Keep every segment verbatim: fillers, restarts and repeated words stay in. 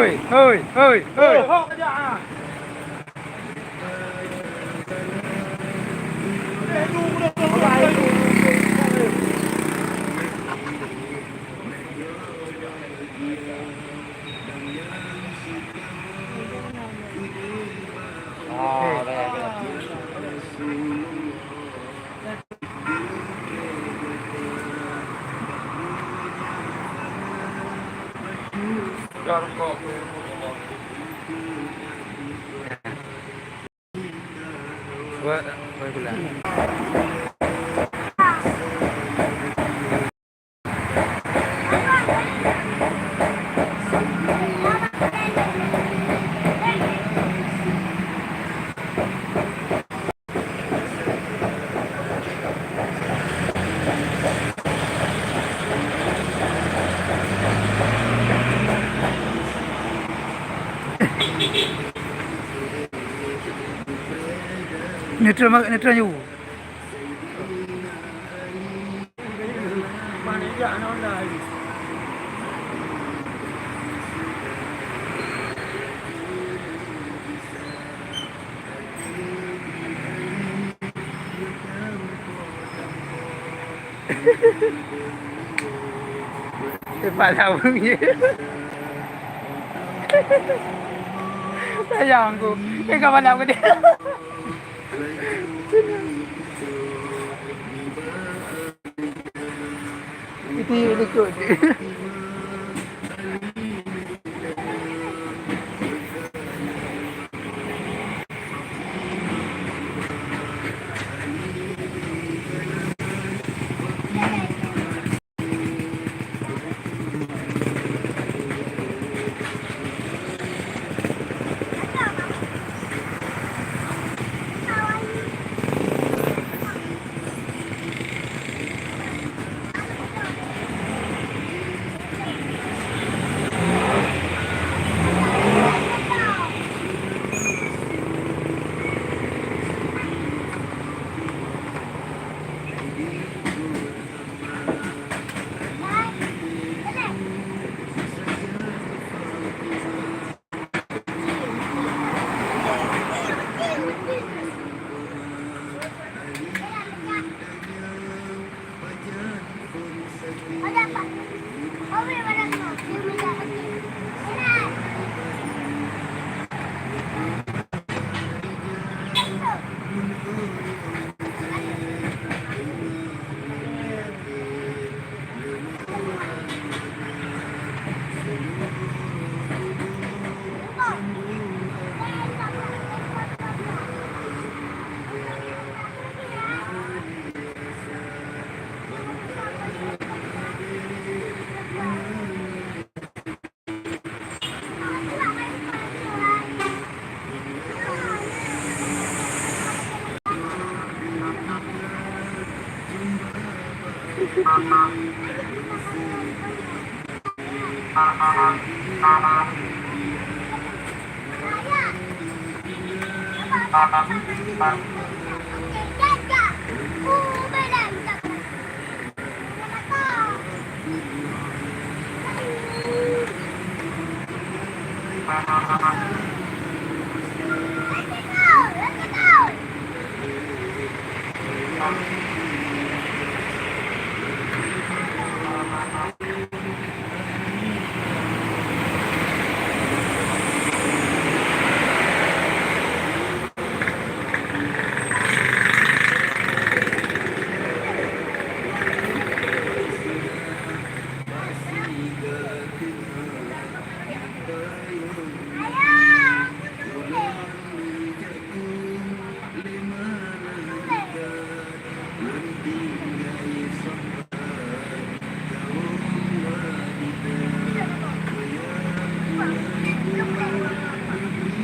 Hoi, hoi, hoi. Neutron ma-, neutron ju. Kepala bunyi. Sayang aku. Eh, kepala aku dia. Itu likot.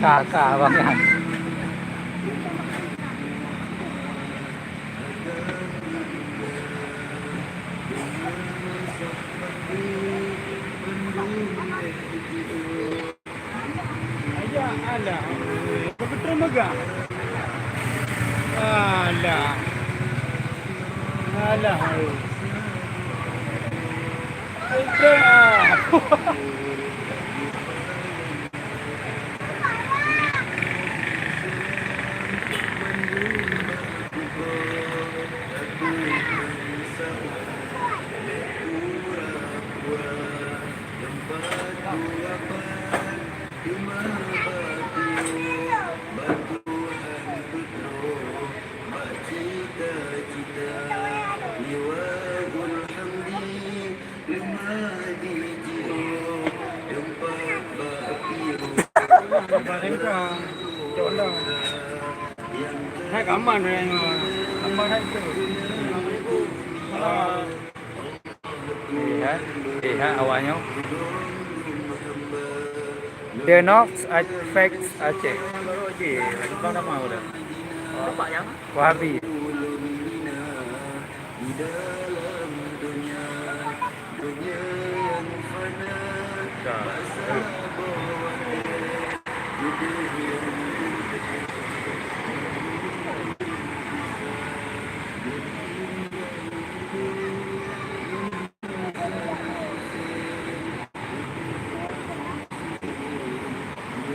Ka, ka, abang, ka. Ayah, alah, betul megah. Alah. Alah. Betul, ah. Hai, aman, aman, aman. Lihat, lihat awaknyoe. The Knox Effect Aceh. Wahabi.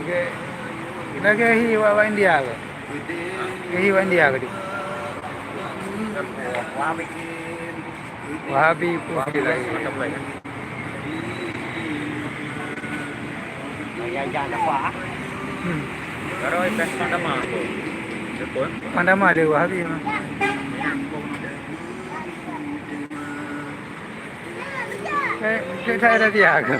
Lagèe, lagèe hi awak India ke? Lagèe hi awak India ke? Wahabi pun lagi. Hmm. Pandama ada Wahabi mah. Eh, saya ada dia ke?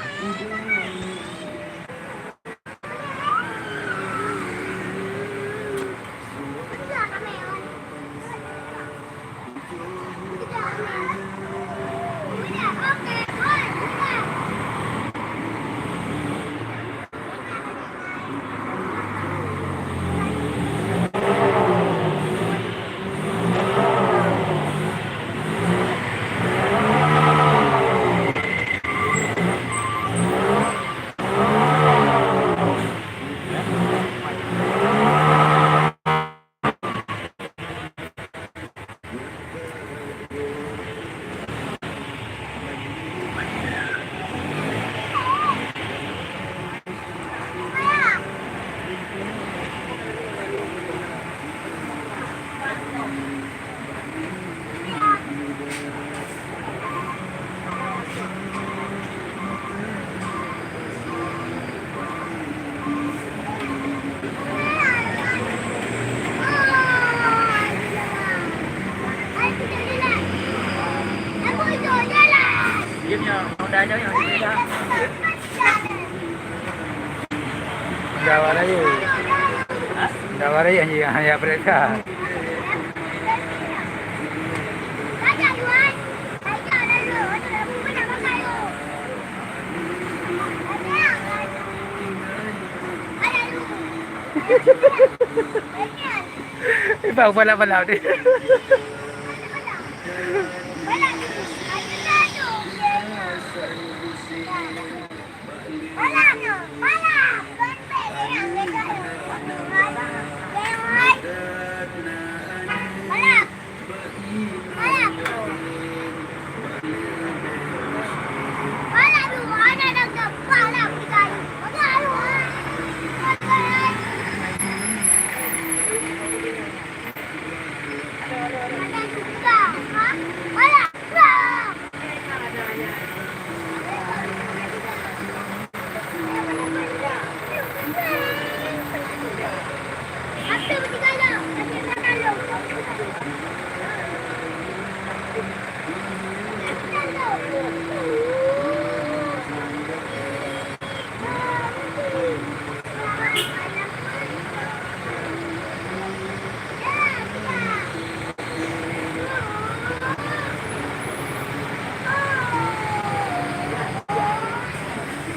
Dawa rayu. Dawa rayu hanya, hanya periksa. Bang, balap-balap ni.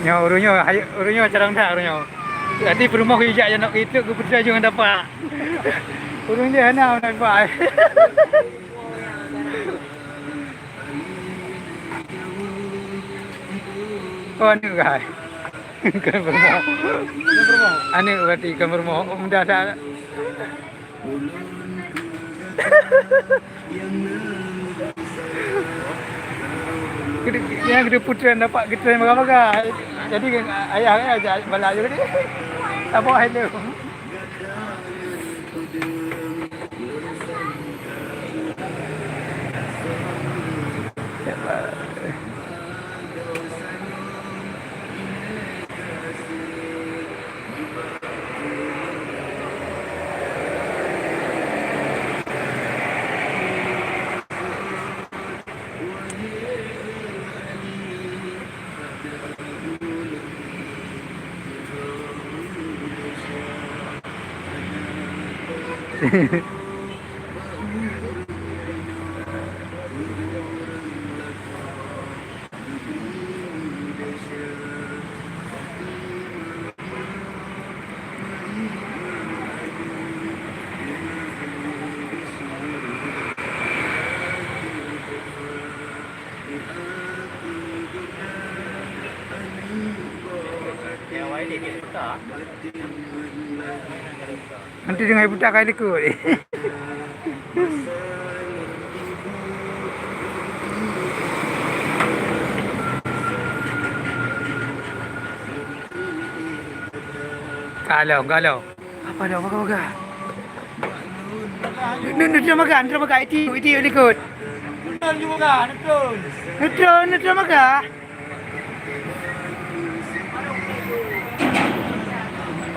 Nyoe ureueng nyoe, hai, ureueng nyoe carông that ureueng nyoe. Jadi peurumoh geujak janok itu geupeuteujoh ngon tapak. Ureueng nyoe hana ngon tapak. Oh, aneuk kah? Kon peurumoh. Aneuk berarti kon peurumoh. Muda dah. Gede, ya, gede putri dapat gede baga-baga. Jadi ayah, ayah ajak bala juga ni. Tak buat hello. Nanti dengan buta kai likot. Kalau, kalau. Apa dah, apa kau pegang? Nun, nun, nun, makan, nun, makan. Itu, itu, likot. Nun, nun, makan, nun. Nun, nun, nun, makan.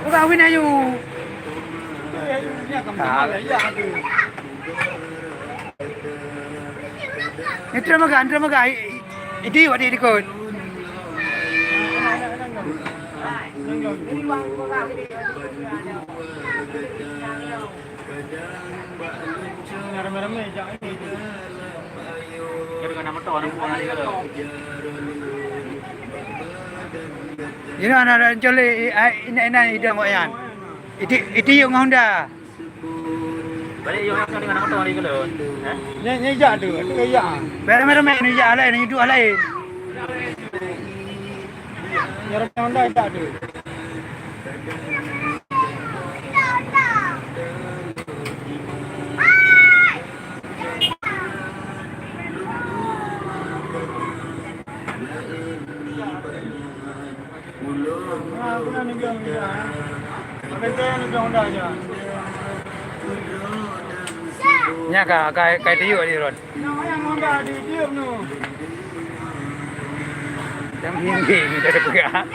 Udah win ayu. Itu mega, itu mega. Itu wadi dikon. Ina na, na coli, eh, ina, ina idong wak yan. Iti, iti yuk ngon Honda. Balik yuk ngon, ngon motor ni kalau. Eh? Ni, ni jak tu, tu jak. Ramai-ramai ni jak lain, ni dua lain. Nyerang Honda tak ada. Nya ka, ka, ka tiup di Ron. Jangan mimpi, minta dia pegang.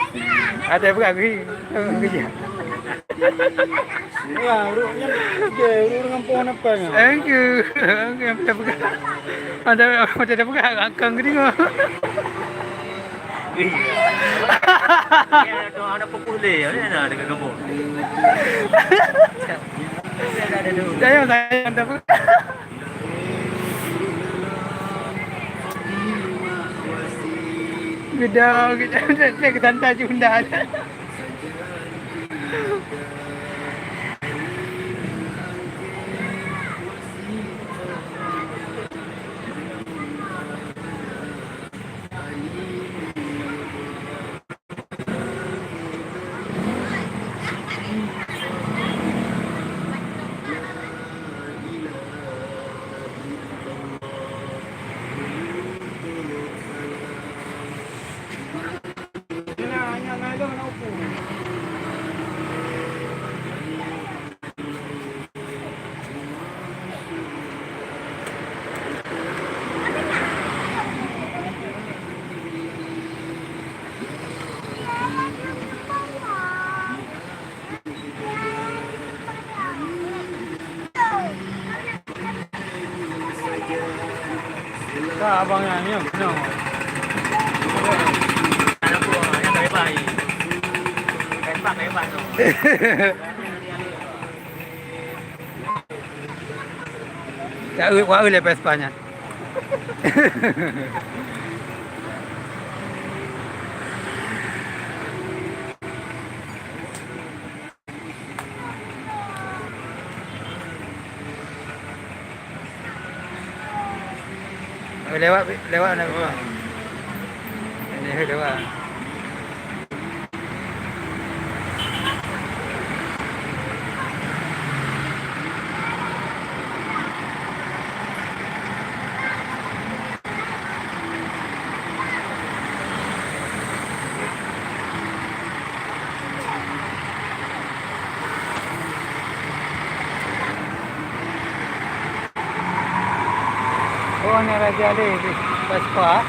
Ada pegang, pergi. Jangan kerja. Wah, urut nyan, dia urut dengan pohon apa nya? Thank you. Minta pegang. Ada, ada pegang, akan ke tengok. Iya. Ya, tu ada pukul dia, ya, dah dekat kampung. Saya, saya minta pegang. Geda, geda, saya ke tanta cunda. Ka abang nyan, nyoe, nyoe. Tak eu, wah eu lé Vespa nyan. Lewat, lewat na. Ini lewat. Oh, ni Raja Ali di Vespa.